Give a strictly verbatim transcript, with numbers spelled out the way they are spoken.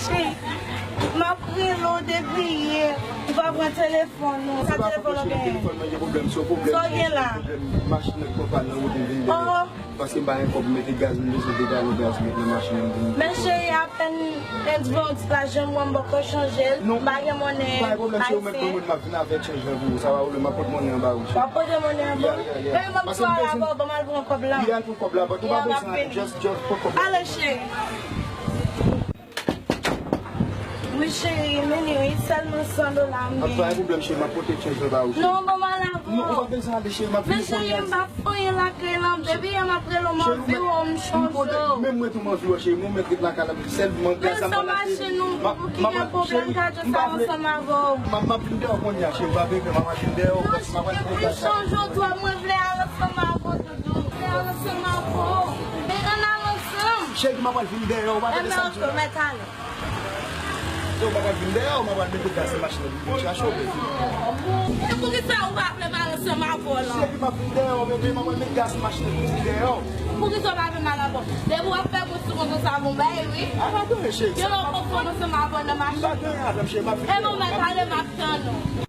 Cheri, m ap rele w depi yè, ou pa pran telefòn ou. Sa telefòn ou genyen? Telefòn mwen gen pwoblèm, se yon pwoblèm. Sa w gen la? Pwoblèm machin nan ki pran pàn nan wout, m vin dèyè. Paske m pa gen kòb, m mete gaz, m bezwen de galon gaz, m met nan machin nan, m vin. Men cheri, apèn m di bon, ti pa janm wè m poko chanje l. M pa gen monnen ayisyen. Pa gen pwoblèm, cheri, ou mèt ban mwen, m ap vin avèk chanj lan pou ou. Sa pa pwoblèm, m ap pote monnen an ba ou, cheri. W ap pote monnen an ba m? Yeah, yeah, yeah. Men m ap sou al avè w, ban m al pran kòb la. Yeah, al pran kòb la, but ou pa bezwen anyen, just, just pran kòb la. Ale, cheri. Wi, cheri, men li wi, sèlman san dola m genyen. Pa gen pwoblèm, cheri, m ap pote chanj lan ba ou, cheri. Non, ban m al avè w. Non, ou pa bezwen ale, cheri, m ap vini kounye a. Men cheri, m pa fè anyen lakay lan, depi yè m ap rele w, m anvi wè w, m chonje w. Menm mwen tou m anvi wè w, cheri, mwen mèt ret lakay la, sèlman gras sa m pral achte. Men sa machin ou, pou ki gen pwoblèm, gade sa ansanm avè w. M ap, m ap vin dèyè w kounye a, cheri, m pa vle, m ap vin dèyè w, m ap vin dèyè w. Cheri, m chonje w twòp, mwen vle al ansanm avè w. Ann al ansanm avè w. Men ann al ansanm. Cheri, m ap al vin dèyè w, pa tande sa m di w la. Enben, ok, mèt ale. Cheri, m ap al vin dèyè w, m ap al mete gaz nan machin nan pou vin chache w, bebe. E poukisa ou pa vle m al ansanm avè w la? Cheri, m ap vin dèyè w, bebe, m ap al mete gaz nan machin nan pou vin dèyè w. Poukisa w pa vle m al avè w? Depi w ap fè moun sou konsa, bon, bay, wi. A, pa gen anyen, cheri. Gen lè w konn fè moun ansanm avè w nan machin. Pa gen anyen avè m, cheri, m ap vin dèyè w. Enben, mèt ale, m ap tann ou.